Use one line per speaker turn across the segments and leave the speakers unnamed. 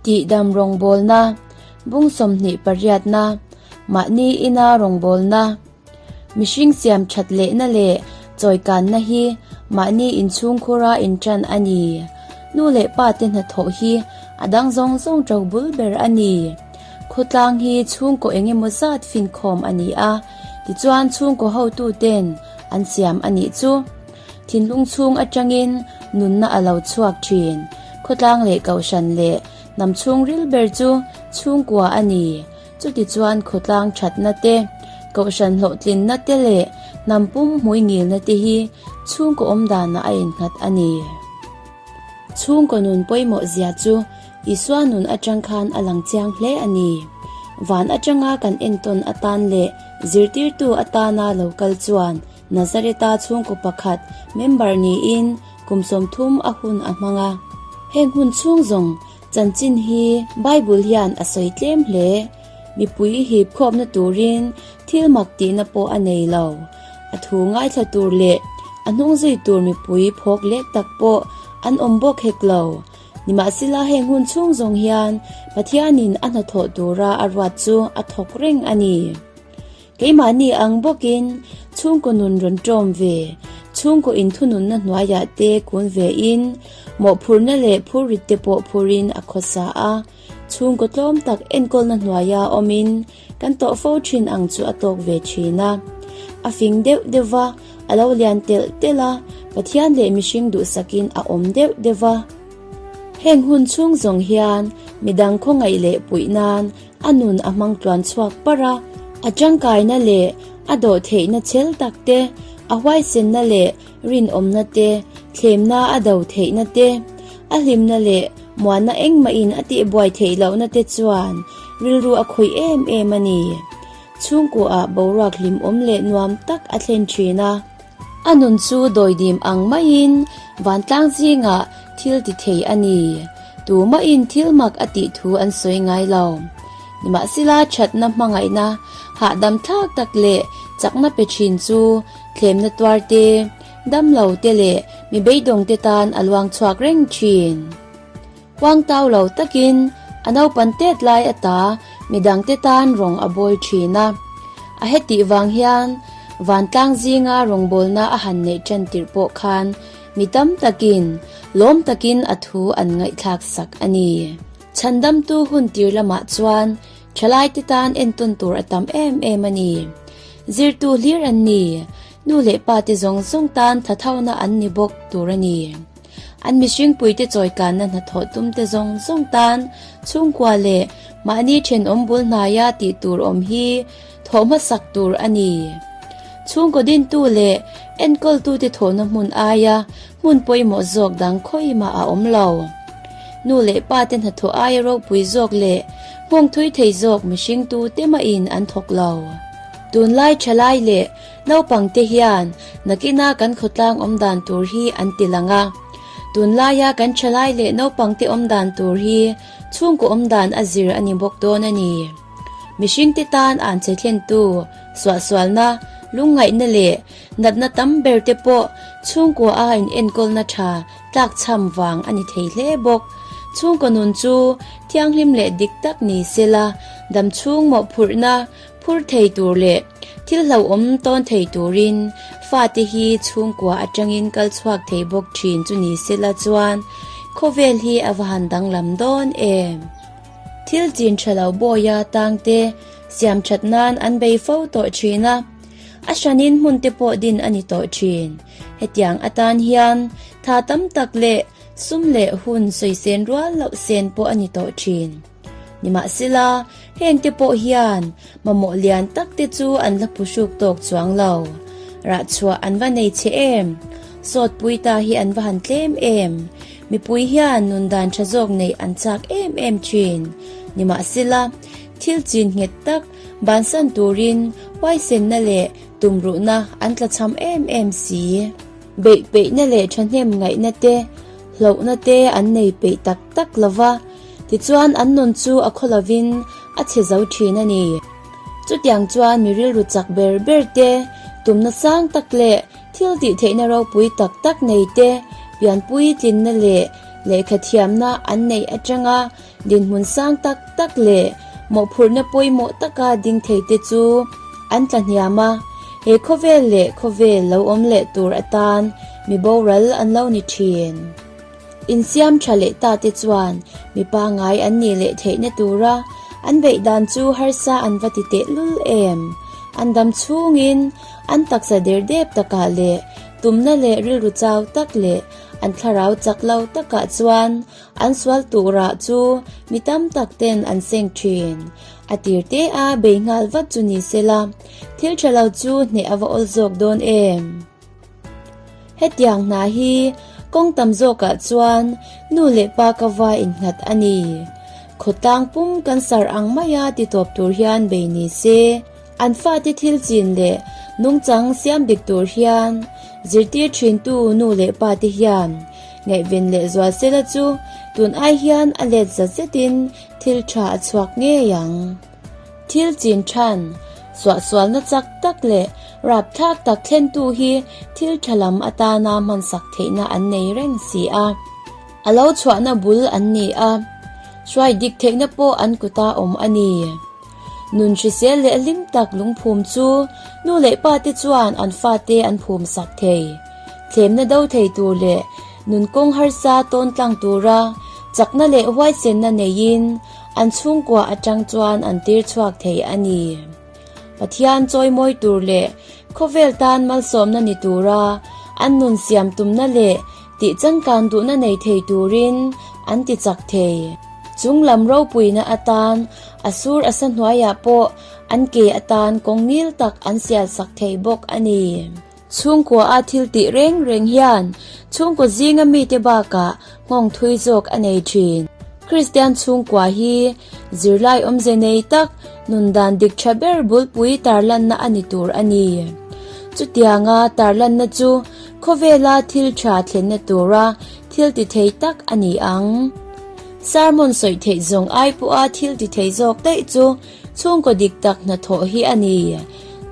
Tihdam rawngbawlna, Bung 28 na, Mahni ina rawngbawlna, Mihring siam that lehna leh chawikanna hi mahni inchhungkhura intan a ni. Nu leh pa te hnathawh hi a dang zawng zawng to bul ber a ni. Khawtlang hi chhungkaw eng emaw zat finkhawm a ni a, tichuan chhungkaw hotu ten an siam a nih chu. Thinlung chhung atangin nunna a lo chhuak thin. Khawtlang leh kohhran leh hnam chhungril ber chu chhungkua a ni. Chutichuan khawtlang thatna te, kohhran hlawhtlinna te leh hnam pum hmui ngilna te hi chhungkaw awmdanah a innghat a ni. Chhungkaw nun pawimawh zia chu Isua nun atang khan a lang chiang hle a ni. Van atanga kan entawn atan leh zirtirtu atana lo kal chuan Nazareta chhungkaw pakhat member niin kum 30 a hun a hmang a. Heng hun chhung zawng Chanchin hi Bible hian a sawi tlem hle. Mipui hip khawpna turin thil mak tihna pawh a nei lo. A thu ngaithla tur leh a hnung zui tur mipui phawk lek tak pawh an awm bawk hek lo. Nimahsela heng hun chhung zawng hian Pathianin a hnathawh tura a ruat chu a thawk reng a ni. Keimahni ang bawkin chhungkaw nun rawn ṭawm ve, chhungkaw inthununna hnuaiah te kun vein, mawhphurhna leh phurrit te pawh phurin a khawsa a, chhungkaw tlawm tak enkawlna hnuaia awmin kan tawh fo ṭhin ang chu a tawk ve ṭhin a. A fing deuh deuh va, a lo lian telh telh a, Pathian leh mihring duhsakin a awm deuh deuh va. Heng hun chhung zawng hian midang khawngaih leh puih nan a nun a hmang tluan chhuak parh a, a tangkaina leh a dawhtheihna chhel tak te, a huaisenna leh rinawmna te, thlemna a do theihna te, a hlimna leh muanna engmahin a tihbuai theih lohna te chuan rilru a khawih em em a ni. Chhungkuaah boruak hlimawm leh nuam tak a thlen thin a. A nun chu dawidim ang maiin vantlang zingah thil ti thei a ni. Tumahin thil mak a tih thu an sawi ngai lo. Nimahsela thatna hmangaihna hahdam thlak tak leh chakna pe thin chu thlemna tuar te, damlo te leh mi beidawng te tan a luang chhuak reng thin. Huang tau lo takin a naupan tet lai ata midangte tan rawng a bawl thin a. A hetih vang hian vantlang zinga rawngbawlna a han neih tan tirh pawh khan mi tam takin lawm takin a thu an ngaihthlak sak a ni. Chhandamtu hun tir lamah chuan thalaite tan entawn tur a tam em em a ni. Zirtu hlir an ni. Nu leh pa te zawng zawng tan thathona an ni bawk tur a ni. An mihringpuite chawikanna hnathawh tumte zawng zawng tan chhungkua leh mahni thenawm bul hnaia tih tur awm hi thawh hmasak tur a ni. Chhungkaw dintu leh enkawltute thawhna hmun aia hmun pawimawh zawk dang khawimah a awm lo. Nu leh pate hnathawh aia ropui zawk leh hmawng thui thei zawk mihringtu te mahin an thawk lo. Tunlai thalai leh Naupangte hian nakina kan khawtlang awm dan tur hi an ti lang a. Tunlaia kan thalai leh naupangte awm dan tur hi chhungkaw awm dan a zir a ni bawk dawn a ni. Mihringte tan an che thlentu, suahsualna, lungngaihna leh natna tam ber te pawh chhungkua a inenkawlna tha tlakchham vang a ni thei hle bawk. Chhungkaw nun chu thianghlim leh dik tak ni sela, damchhung mawhphurhna, Phur thei tur leh thil hlauhawm tawn thei turin fate hi chhungkua atangin kal chhuak thei bawk thin chu ni sela chuan khawvel hi a va han danglam dawn em. Thil chin tha lo bawia tangte siam that nan an bei fo tawh thin a, a hranin hmun te pawh din a ni tawh thin. Hetiang atan hian tha tam tak leh sum leh hun sawi sen rual loh sen pawh a ni tawh thin. Nimahsela, hengte pawh hian mamawh lian tak te chu an la phuhruk tawk chuang lo. Rah chhuah an va nei che em? Sawtpui ta hi an va han tlem em? Mipui hian nun dan tha zawk neih an chak em em thin. Nimahsela, thil chin nghet tak bansan turin huaisenna leh tumruhna an tlachham em em si. Beih peihna leh thahnem ngaihna te, hlauhna te an nei peih tak tak lova, tichuan an nun chu a khaw lovin a chhe zo thin a ni. Chutiang chuan mi rilru chak ber ber te, tumna sang tak leh thil tih theihna ropui tak tak nei te, pianpui tlinna leh Lehkha thiamna an neih atanga dinhmun sang tak tak leh mawhphurhna pawimawh taka ding thei te chu an tla hniam a, he khawvel leh khawvel lo awm leh tur atan mi boral an lo ni thin. Insiam tha leh ta te chuan mi pangngai an nih leh theihna tura an beih dan chu harsa an va ti tehlul em? An dam chhungin an taksa derdep takah leh tumna leh rilru chau tak leh an thlarau chak lo takah chuan an sual turah chu mi tam tak ten an seng thin. A tir te a bei nghal vat chu ni sela, thil tha lo chu hneh a va awl zawk dawn em? Hetiang hna hi kawng tam zawkah chuan nu leh pa ka va innghat a ni. Khawtlang pum cancer ang maia ti tawp tur hian bei ni se, an fate thil chin leh nungchang siam dik tur hian zirtir thintu nu leh pa te hian ngaihven leh zual sela chu tun ai hian a let zat zetin thil tha a chhuak ngei ang. Thil chin than, suahsualna chak tak leh rapthlak tak thlentu hi thil tha lam atana hmansak theihna an nei reng si a. A lo chhuahna bul an ni a, hruai dik theihna pawh an kuta awm a ni. Nun hrisel leh hlim tak lungphum chu nu leh pa te chuan an fate an phum sak thei. Thlemna do thei tur leh nun kawng harsa tawn tlang tura chakna leh huaisenna neiin An chhungkua atang chuan an tir chhuak thei a ni. Pathian chawimawi tur leh khawvel tan malsawmna ni tura an nun siam tumna leh tih changkan duhna nei thei turin an ti chak thei. Chung lam ropuina atan a sur a sa hnuaiah pawh an ke atan kawng ngil tak an sial sak thei bawk a ni. Chhungkua a thil tih reng reng hian chhungkaw zinga mite bakah nghawng thui zawk a nei thin. Kristian chhungkua hi zirlai awmze nei tak nun dan dik tha ber bulpui tarlanna a ni tur a ni. Chutianga tarlanna chu khawvela thil tha thlenna tura thil ti thei tak a ni ang. Sermon sawi theih zawng ai pawha thil ti thei zawk daih chu Chhungkaw dik tak hnathawh hi a ni.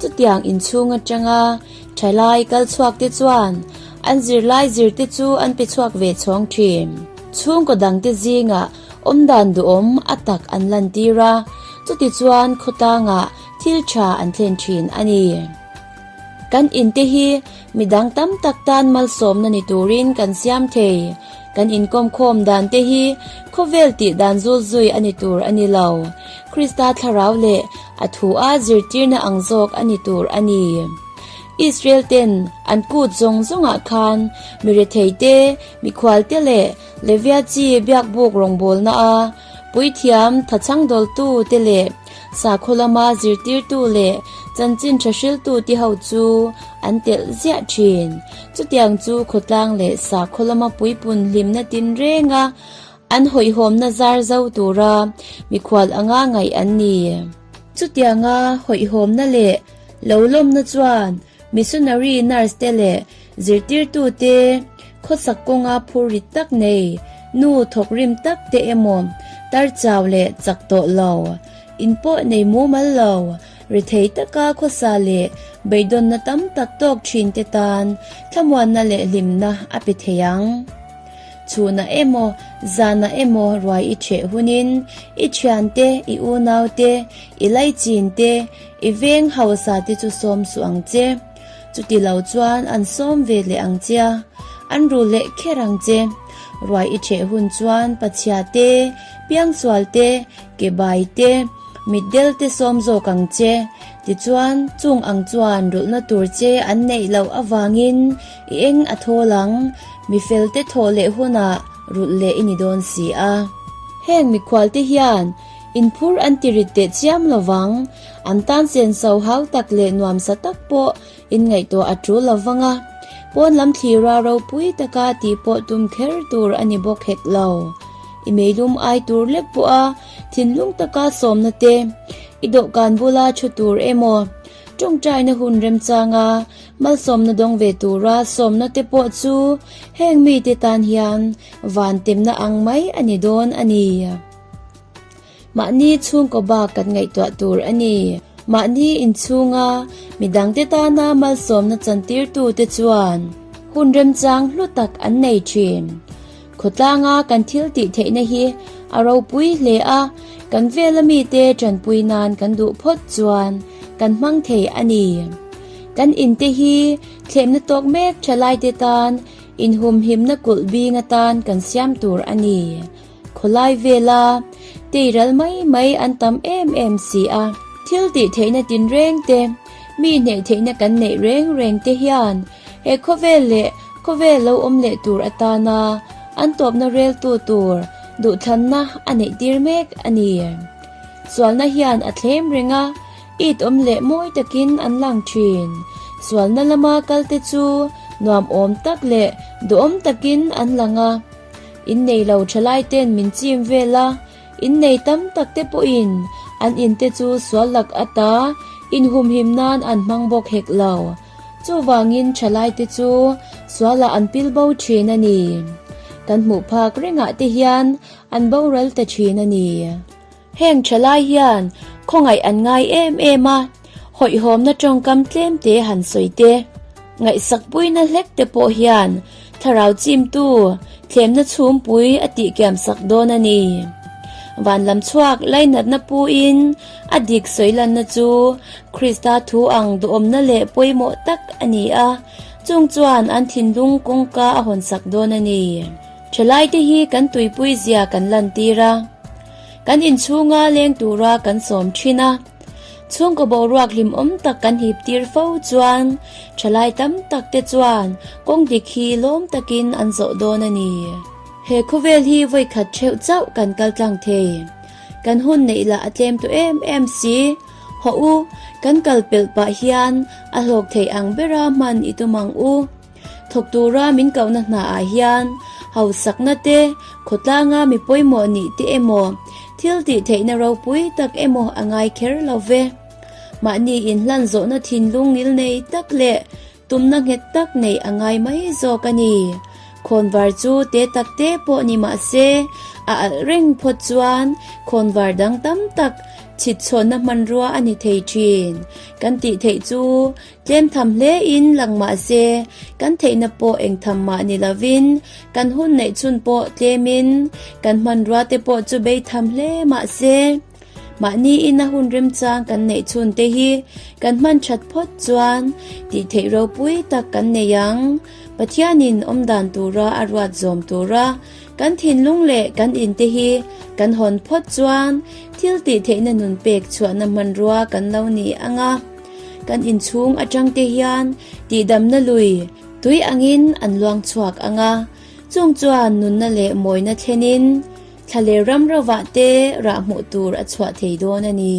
Chutiang inchhung atanga thalai kal chhuak te chuan an zirlai zir te chu an pe chhuak ve chhawng thin. Chhungkaw dang te zingah awmdan duhawm a tak an lantir a, chutichuan khawtlangah thil tha an thlen thin a ni. Kan in te hi midang tam tak tan malsawmna ni turin kan siam thei. Kan inkawmkhawm dan te hi khawvel tih dan zul zui a ni tur a ni lo. Krista thlarau leh a thu a zirtirna ang zawk a ni tur a ni. Israel ten an kut zawng zawngah khan mi rethei te, mikhual te leh Levia chi biakbuk rawngbawlna a Puithiam thachhangdawltu te leh sakhaw lama zirtirtu leh chanchin tha hriltu te ho chu an telh ziah thin. Chutiang chu khawtlang leh sakhaw lama puipun hlimna tinrenga an hawihhawmna zar zo tura mikhual anga ngaih an ni. Chutianga hawihhawmna leh lo lawmna chuan missionary nurse te leh Zirtirtute khawsak kawnga phur rit tak nei, nu thawk rim tak te emaw, tar chau leh chak tawh lo, in pawh nei mumal lo, rethei taka khawsa leh beidawnna tam tak tawk thin te tan thlamuanna leh hlimna a pe thei ang. Chhunah emaw, zanah emaw ruai i ṭheh hunin i ṭhiante, i unaute, i laichin te, i veng hausa te chu sawm suh ang che. Chuti lo chuan an sawm ve leh ang che a, an ru leh kher ang che. Ruai i ṭheh hun chuan pachhia te, piangsual te, ke bai te, mitdel te sawm zawk ang che. Tichuan, chung ang chuan rulhna tur che an neih loh avangin i eng a thawl ang, mifel te thawh leh hunah rulh leh i ni dawn si a. Heng mikhual te hian inphur an ti rit teh chiam lovang. An tan senso hau tak leh nuamsa tak pawh inngaihtuah a tul lo vang a, pawn lam thlira ropui taka tih pawh tum kher tur a ni bawk hek lo. I meilum ai tur lek pawha thinlung taka sawmna te, i dawhkan bula thu tur emaw, tawngtaina hun remchanga malsawmna dawng ve tura sawmna te pawh chu heng mite tan hian van temna ang mai a ni dawn a ni. Mahni chhungkaw bak kan ngaihtuah tur a ni. Mahni inchhunga midangte tana malsawmna chantirtute chuan hun remchang hlu tak an nei thin. Khawtlanga kan thil tih theihna hi a ropui hle a, kan vela mite tanpui nan kan duh phawt chuan kan hmang thei a ni. Kan inte hi thlemna tawk mek thalaite tan inhumhimna kulh bing atan kan siam tur a ni. Khawlai vela teiral mai mai an tam em em si a. Thil tih theihna tinreng te, mi hneih theihna kan neih reng reng te hian he khawvel leh khawvel lo awm leh tur atana an tawpna reltu tur duhthlanna a neih tir mek a ni. Sualna hian a thlem reng a, it awm leh mawi takin an lang thin. Sualna lama kalte chu nuam awm tak leh duhawm takin an lang a. Innei lo thalai ten min chim vel a, innei tam tak te pawhin an in te chu sual lak ata inhumhim nan an hmang bawk hek lo. Chuvangin thalai te chu sualah an pil bo thin a ni. Kan hmuh phak rengah te hian an boral ta thin a ni. Heng thalai hian khawngaih an ngai em em a, hawihhawmna tawngkam tlem te han sawi te, ngaihsakpuina hlek te pawh hian thlarau chimtu thlemna chhumpui a tihkiam sak dawn a ni. Van lam chhuak lainatna puin a dik sawi lanna chu Krista thu ang duhawmna leh pawimawh tak a ni a, chung chuan an thinlung kawngka a hawnsak dawn a ni. Thalaite hi kan tuipui zia kan lantir a, kan inchhunga leng tura kan sawm thin a, chhungkaw boruak hlimawm tak kan hip tir fo chuan thalai tam tak te chuan kawng dik hi lawm takin an zawh dawn a ni. He khawvel hi vawikhat theuh chauh kan kal tlang thei. Kan hun neih lah a tlem tawh em em si. Hawh u, kan kal pelh pah hian a hlawk theih ang bera hman i tum ang u. Thawk tura min kohna hna ah hian hausakna te, khawtlanga mi pawimawh nih te emaw, thil tih theihna ropui tak emaw a ngai kher lo ve. Mahni inhlan zawhna thinlung ngil nei tak leh tumna nghet tak neih a ngai mai zawk a ni. Khawnvar chu te tak te pawh ni mah se, a alh reng phawt chuan khawnvar dang tam tak chhitchhawnna hmanrua a ni thei thin. Kan tih theih chu Tlem tham hle in lang mah se, kan theihna pawh eng tham mah ni lovin, kan hun neih chhun pawh tlem in, kan hmanrua te pawh chu bei tham hle mah se, mahni in a hun remchang kan neih chhun te hi kan hman that phawt chuan tih theih ropui tak kan nei ang. Pathianin awmdan tura a ruat zawm tura kan thinlung leh kan in te hi kan hawn phawt chuan thil tih theihna nun pek chhuahna hmanrua kan lo ni ang a. Kan inchhung atang te hian tihdamna lui tui angin an luang chhuak ang a, chung chuan nunna leh mawina thlenin thla leh ram rovah te rah hmuh tur a chhuah thei dawn a ni.